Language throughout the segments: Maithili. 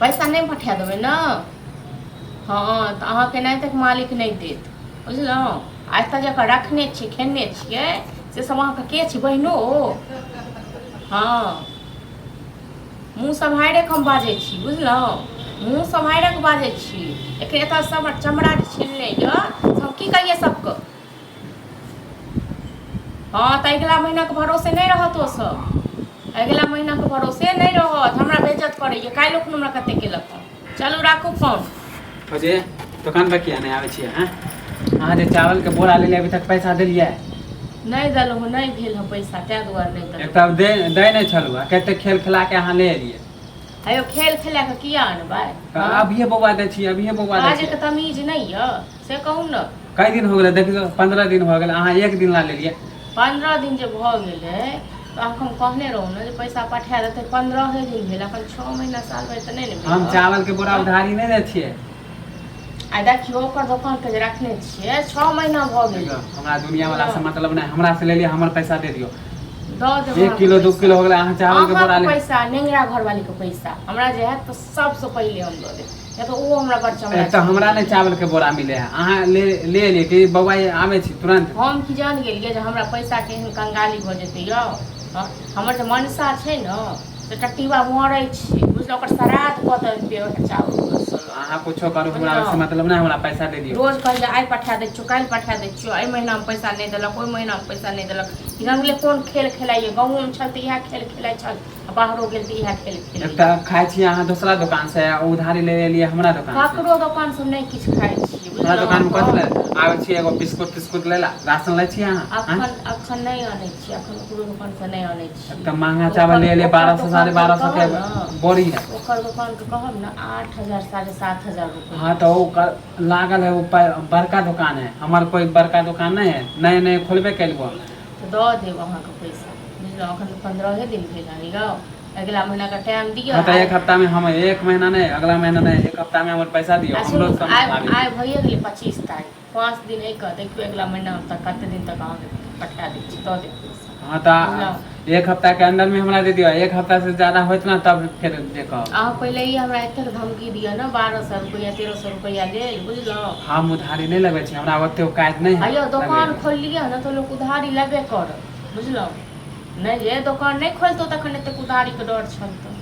पैसा नहि पठा देबै ने। हँ, तऽ अहाँके नहि तक मालिक नहि देत, बुझलहुँ? आइ तक जकर रखने छियै, खेने छियै, से सब अहाँके के छी बहिनो? हँ, मुँह सम्हारिके हम बाजै छी, बुझलहुँ? मुँह सम्हारिके बाजै छी। एखन एतऽ सब चमड़ा जे छिलने यऽ, से हम की कहियै सबके? हँ, तऽ अगिला महीनाके भरोसे नहि रहत ओ सब, अगिला महीनाके भरोसे नहि रहत। हमरा बेइज्जत करैए, काल्हि एखन हमरा कते केलक हँ। चलू, राखू फोन। फौजी, दोकान पर किया नहि आबै छियै? हैं, अहाँ जे चावलके बोरा लेलियै, अभी तक पैसा देलियै? नहि देलहुँ, नहि भेल हँ पैसा, ताहि दुआरे नहि एक देलहुँ। तऽ दे दै नहि छलहुँ आ कते खेल खेला के अहाँ ले एलियै। अयो, खेल खेला कऽ किया अनबै? तऽ अभिये बौआ दै छी, अभिये बौआ दै बाजैके छी। तमीज नहि यऽ, से कहू ने। कई दिन हो गेलै, देखियौ, 15 दिन हो गेल, अहाँ एक दिन ला लेलियै। 15 दिन जे भऽ गेलै, तऽ अहाँके हम कहने रहौं ने जे पैसा पठा देतै। 15हे दिन भेल, अखन 6 महीना साल भरि तऽ नहि ने भेल। हम चावल के बोरा उधारी नहि दै छियै। आ देखियौ, ओकर दोकानके जे रखने छियै, 6 महीना भऽ गेलै। देखियौ, हमरा दुनिया वाला से मतलब नहि। हमरा से लेलियै, हमर पैसा दे दियौ। दऽ देब। 1 किलो 2 किलो हो गेलै, अहाँ चावल के बोरा अहाँके ले। पैसा, नेंगरा घरवालीके पैसा हमरा जे हैत तऽ सबसँ पहिले हम दऽ देब, किया तऽ ओहो हमरा बड़ चमड़ा। एक तऽ हमरा नहि चावल के बोरा मिले है, अहाँ ले ले एलियै कि बौआ ये आबै छी तुरंत। हम की जान गेलियै जे हमरा पैसाके एहन कंगाली भऽ जेतै यौ? हँ, हमर जे मनसा छै ने, से टटीबा मरै छै, बुझलहुँ? ओकर श्राद्ध कऽ देबै ओएह चावल। अहाँ कुछो करू, हमरा से मतलब नहि, हमरा पैसा दे दियौ। रोज कहैए, आइ पठा दै छियौ, काल्हि पठा दै छियौ। एहि महीनामे पैसा नहि देलक, ओहि महीनामे पैसा नहि देलक। ई रंगले कोन खेल खेलाइए? गाँवोमे छल तऽ इएह खेल खेलाइ छल आ बाहरो गेल तऽ इएह खेल एक खेलाइए। तऽ खाइ छियै अहाँ दोसरा दोकान से आ उधारी ले एलियै हमरा दोकान से। ककरो दोकान से नहि किछु खाइ छियै। हमरा दोकान मे बुझलहुँ? कथी ले आबै छियै? एगो बिस्कुट तिस्कुट लै ला, राशन लै छियै अहाँ? आँय? अखन अखन नहि अनै छियै, अखन ओकरो दोकान से नहि अनै छियै। एक तऽ महंगा चावल ले एलियै, ओकर 1200, 1250 दोकान के कहब ने, बोरी है। ओकर दोकान के कहब ने, 8000, 7500 रुपआ। हाँ, तो वो लागल है, वो बड़का दुकान है। हमार कोई बड़का दुकान नहीं है, नए नए खोलबे कैलबो। तऽ दऽ देब अहाँके पैसा, बुझलहुँ? अखन 15हे दिन भेल हन यौ, अगिला महीनाके टाइम दिअ। हाँ, तो एक हफ्ता में हम, एक महीना नहीं, अगला महीना नहीं, एक हफ्ता में हमर पैसा दियो। आ हमरो सुनू, समझ आइ आबे। आइ भइए गेलै 25 तारीख, 5 दिन एहि कऽ देखियौ, अगिला महीना तक कते दिन तक अहाँके पठा दै छी, दऽ देब पैसा। हाँ, तो एक हफ्ता के अंदर में हमरा दे दियो। एक हफ्ता से ज्यादा होत ना, तब फिर देखो। अहाँ पहिले ही हमरा एतेक धमकी दिअ ने, 1200 रुपैआ, 1300 रुपैआ लेल, बुझलहुँ? हम उधारी नहीं लगबै छी, हमरा ओते औकात नहीं है। अयो, दोकान लगबै। खोललियै ने तऽ लोक उधारी लेबे करत, बुझलहुँ? नहि जे दोकान नहि खोलतौ तखन एतेक उधारीके डर छल तऽ।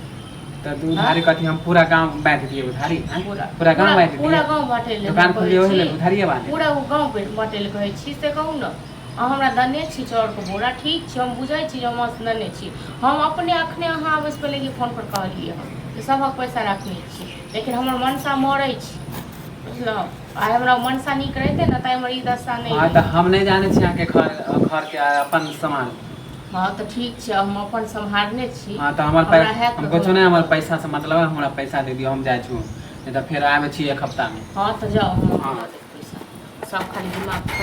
तऽ उधारी कथी, हम पूरा गांव बांटि दिए उधारी, आँय? पूरा पूरा गांव बांटि पूरा दिए। गाँव बाँटै लए दुकान कहै खोलिए ओहि लेल छी। उधारिये बांटे। पूरा ओ गाँव बाँटै लए कहै छी, से कहू ने। अहाँ हमरा देने छी चाउरके बोरा, ठीक छै, हम बुझै छी जे हम अहाँसँ लेने छी। हम अपने अखने अहाँ आबैसँ पहिले फोन पर कहलियै हँ जे सभक पैसा रखने छी, लेकिन हमर मनसा मरै छै, बुझलहुँ? आइ हमरा मनसा नीक रहितै ने तऽ हमर ई दशा नहि हाँ, तऽ हम नहि जानै छी अहाँके घर घर के अपन सामान। हँ, तऽ ठीक छै, हम अपन सम्हारने छी। हाँ, तऽ हमर हमरा हैत हम तऽ कुछो नहि, हमर पैसा से मतलब है, हमरा पैसा दे दियौ, हम जाइ छी, नहीं तऽ फेर आबै छी एक हफ्ता में। हँ, तऽ जाउ, हम हाँ। दऽ देब पैसा। सब खाली दिमाग।